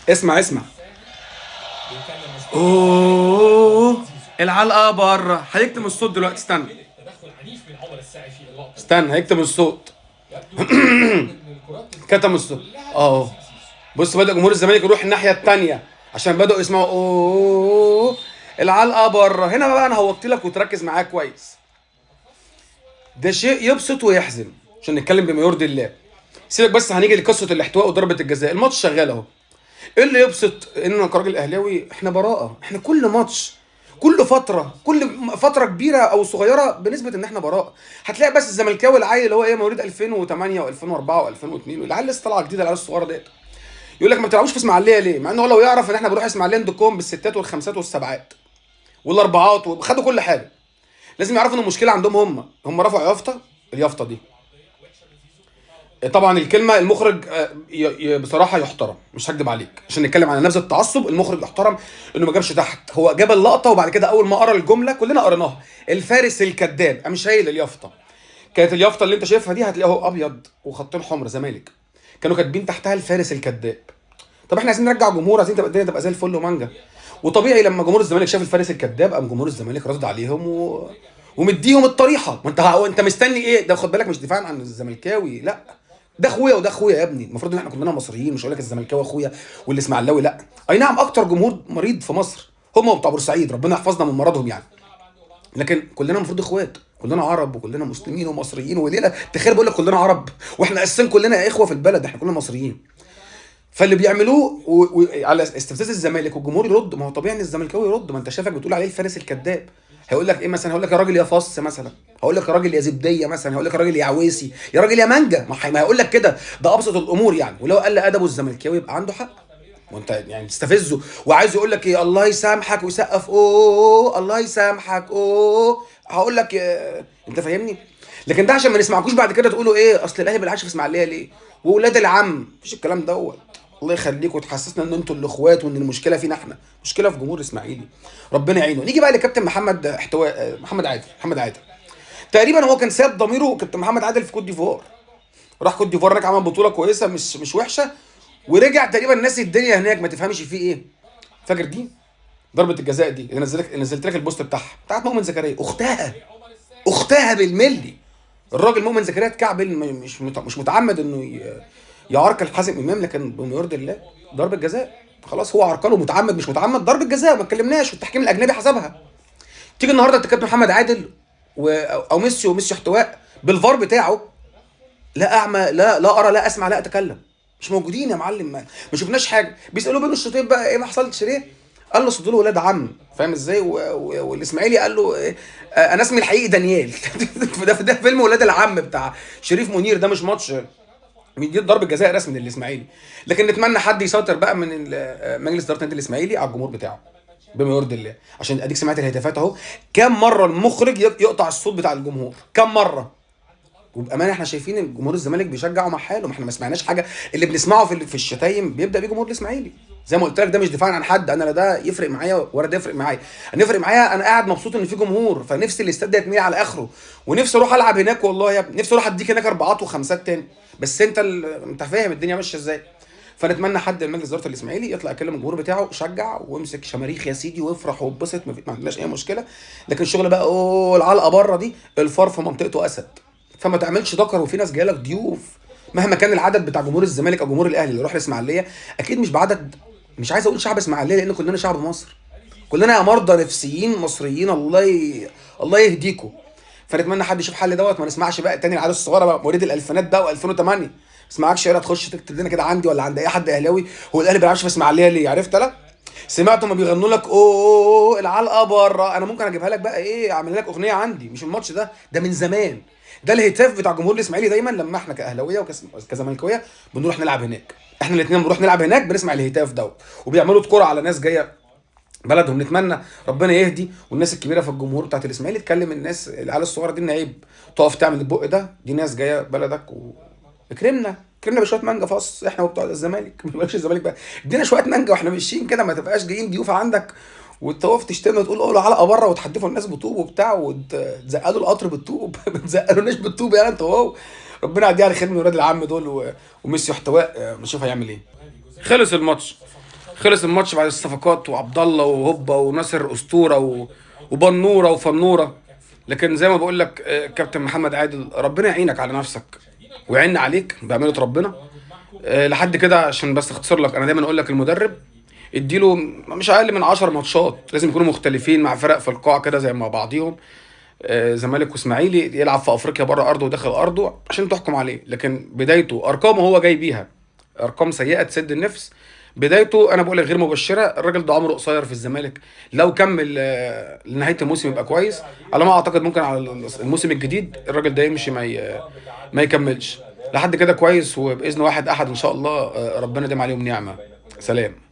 اسمع اسمع. اوه العلقة بره، هيكتم الصوت دلوقتي، استنى استنى هيكتم الصوت. كتم الصوت اهو. بص بدأ جمهور الزمالك يروح الناحية الثانية عشان بدأوا يسمعوا اوه العلقة بره. هنا بقى انا هوطي لك وتركز معايا كويس. ده شيء يبسط ويحزن عشان نتكلم بما يرضي الله. سيبك بس، هنيجي لقصة الاحتواء وضربه الجزاء. الماتش شغال اهو. ايه اللي يبسط؟ ان انا كراجل اهلاوي احنا براءه، احنا كل ماتش كل فترة كل فترة كبيرة او صغيرة بنسبة ان احنا براءه. هتلاقي بس الزملكاوي العيل اللي هو ايه مواليد 2008 و2004 و2002 والعيال لسه طالعه جديدة، العيال الصغيرة ديت، يقول لك ما بتلعبوش في اسماعيليه ليه؟ مع انه هو لو يعرف ان احنا بنروح اسماعيليه ندكهم بالستات والخمسات والسبعات والاربعات وخدوا كل حاجة. لازم يعرفوا ان المشكلة عندهم هم رفعوا يافطة، اليافطه دي طبعا الكلمة المخرج بصراحة يحترم، مش هكدب عليك عشان نتكلم على نبذه التعصب. المخرج يحترم انه ما جابش تحت، هو جاب اللقطة وبعد كده اول ما قرا الجملة كلنا قريناها، الفارس الكذاب قام شايل اليافطه. كانت اليافطه اللي انت شايفها دي هتلاقيها ابيض وخطين حمر زمالك، كانوا كاتبين تحتها الفارس الكذاب. طب احنا عايزين نرجع جمهور، عايزين تبقى الدنيا تبقى زي الفل ومانجا. وطبيعي لما جمهور الزمالك شاف الفارس الكذاب قام جمهور الزمالك رد عليهم ومديهم الطريحه. ما انت مستني ايه؟ ده خد بالك مش دفاعا عن الزملكاوي، لا ده اخويا وده اخويا يا ابني. المفروض ان احنا كلنا مصريين، مش هقول لك الزملكاوي اخويا والاسماعيلاوي لا. اي نعم اكتر جمهور مريض في مصر هم بتوع بورسعيد، ربنا يحفظنا من مرضهم يعني، لكن كلنا المفروض اخوات، كلنا عرب وكلنا مسلمين ومصريين وليلة تخيل بقول لك كلنا عرب واحنا اساسا كلنا اخوه في البلد، احنا كلنا مصريين. فاللي بيعملوه على استفزاز الزمالك والجمهور يرد، ما هو طبيعي ان الزملكاوي يرد. ما انت شايفك بتقول عليه الفارس الكذاب، هيقول لك ايه مثلا؟ هيقول لك يا راجل يا فص مثلا، هقول لك يا راجل يا زبديه مثلا، هقول لك يا راجل يا عويسي، يا راجل يا مانجا. ما هيقول لك كده، ده ابسط الامور يعني. ولو قل ادبه الزملكاوي يبقى عنده حق، وانت يعني تستفزه وعايز يقول لك ايه؟ الله يسامحك ويسقف اوه الله يسامحك اوه، هقول لك انت فاهمني. لكن ده عشان ما نسمعكوش بعد كده تقولوا ايه اصل الاهلي ما بيلعبش في اسماعيليه ليه واولاد العم، مفيش الكلام دوت. الله يخليكم وتحسسنا ان انتوا الاخوات وان المشكلة فينا احنا، مشكلة في جمهور الاسماعيلي، ربنا يعينه. نيجي بقى لكابتن محمد احتواء، محمد عادل. محمد عادل تقريبا هو كان ساب ضميره كابتن محمد عادل في كوت ديفوار، راح كوت ديفوار هناك عمل بطوله كويسة مش وحشة، ورجع تقريبا ناسي الدنيا هناك، ما تفهمش فيه ايه. فاكر دي ضربه الجزاء دي اللي نزلت لك ال post بتاعها بتاعت مؤمن زكريا، اختها بالملي. الراجل مؤمن زكريا اتكعبل، مش متعمد انه يعرقل حازم امام، لكن بما يرضي الله ضربه جزاء خلاص، هو عرقله متعمد مش متعمد ضربه جزاء، ما اتكلمناش، والتحكيم الاجنبي حسبها. تيجي النهارده الكابتن محمد عادل او ميسي وميسي احتواء بالفار بتاعه، لا اعمى لا ارى لا اسمع لا اتكلم، مش موجودين يا معلم، ما شفناش حاجة. بيسالوه بين الشوطين بقى ايه ما حصلتش ليه؟ قال له اصل دول ولاد عم، فاهم ازاي؟ والاسماعيلي قال له إيه؟ انا اسمي الحقيقي دانيال. ده فيلم ولاد العم بتاع شريف منير، ده مش ماتش دي ضربه جزاء رسمي للاسماعيلي. لكن نتمنى حد يسيطر بقى من مجلس ادارة النادي الاسماعيلي على الجمهور بتاعه بما يرضي الله، عشان اديك سمعت الهتافات اهو. كم مرة المخرج يقطع الصوت بتاع الجمهور؟ كم مرة؟ وبامانه احنا شايفين ان جمهور الزمالك بيشجعوا مع حاله، ما احنا ما سمعناش حاجة. اللي بنسمعه في الشتايم بيبدا بيه جمهور الاسماعيلي. زي ما قلت لك ده مش دفاعا عن حد، انا لا ده يفرق معايا ولا ده يفرق معايا، انا يفرق معايا انا قاعد مبسوط ان في جمهور، فنفسي الاستاد ده يتملي على اخره، ونفسي اروح العب هناك والله يا ابني، نفسي اروح اديك هناك اربعات وخمسات تاني، بس انت فاهم الدنيا ماشية ازاي. فنتمنى حد من مجلس ادارة الاسماعيلي يطلع يكلم الجمهور بتاعه، شجع وامسك شماريخ يا سيدي وافرح واتبسط، ما عندناش اي مشكلة. لكن الشغل بقى اوه العلقة بره دي، الفار في منطقته اسد، فما تعملش ذكر وفي ناس جاية لك ضيوف. مهما كان العدد بتاع جمهور الزمالك او جمهور الاهلي اللي يروح الاسماعيلية، اكيد مش بعدد، مش عايز اقول شعب اسماعيليه لان كلنا شعب مصر، كلنا مرضى نفسيين مصريين، الله يهديكم. فنتمنى حد يشوف حل دوت، ما نسمعش بقى تاني العيال الصغيرة بقى مواليد الالفينات بقى و2008، ما اسمعكش يلا تخش تكتب لنا كده عندي ولا عند اي حد اهلاوي هو الاهلي ما بيلعبش في اسماعيليه ليه؟ عرفت؟ لا سمعتوا ما بيغنوا لك اوه العلقة بره، انا ممكن اجيبها لك بقى ايه، اعمل لك اغنية عندي، مش الماتش ده، ده من زمان، ده الهتاف بتاع جمهور الاسماعيلي دايما لما احنا كاهلاويه وكزملكاويه بنروح نلعب هناك، احنا الاثنين بنروح نلعب هناك بنسمع الهتاف دوت، وبيعملوا كرة على ناس جاية بلدهم. نتمنى ربنا يهدي والناس الكبيرة في الجمهور بتاعت الاسماعيلي تكلم الناس العيال الصغيرة دي ان عيب تقف تعمل البق ده، دي ناس جاية بلدك واكرمنا، اكرمنا بشوية مانجا فص احنا وبتوع الزمالك، ما بقاش الزمالك بقى ادينا شوية مانجا واحنا ماشيين كده، ما تبقاش جايين ضيوف عندك وتقف تشتمنا وتقول قولوا علقه بره وتحدفوا الناس بطوب وبتاع وتزقلوا القطر بالطوب. ما تزقلوناش بالطوب يعني انتوا واو. ربنا يعديها على خير من ولاد العم دول وميسي احتواء، نشوف هيعمل ايه. خلص الماتش. خلص الماتش بعد الصفقات وعبد الله وهوبا وناصر اسطورة وبنوره وفنوره. لكن زي ما بقول لك كابتن محمد عادل، ربنا يعينك على نفسك ويعين عليك بأمانة ربنا. لحد كده عشان بس اختصر لك، انا دايما اقول لك المدرب اديله مش اقل من 10 ماتشات، لازم يكونوا مختلفين مع فرق في القاع كده زي ما بعضيهم، زمالك واسماعيلي، يلعب في افريقيا بره ارضه وداخل ارضه عشان تحكم عليه. لكن بدايته ارقامه هو جاي بيها ارقام سيئه تسد النفس، بدايته انا بقول لك غير مبشرة. الراجل ده عمره قصير في الزمالك، لو كمل لنهاية الموسم يبقى كويس، على ما اعتقد ممكن على الموسم الجديد الراجل ده يمشي، ما يكملش. لحد كده كويس، وباذن واحد احد ان شاء الله ربنا يديم عليهم نعمه. سلام.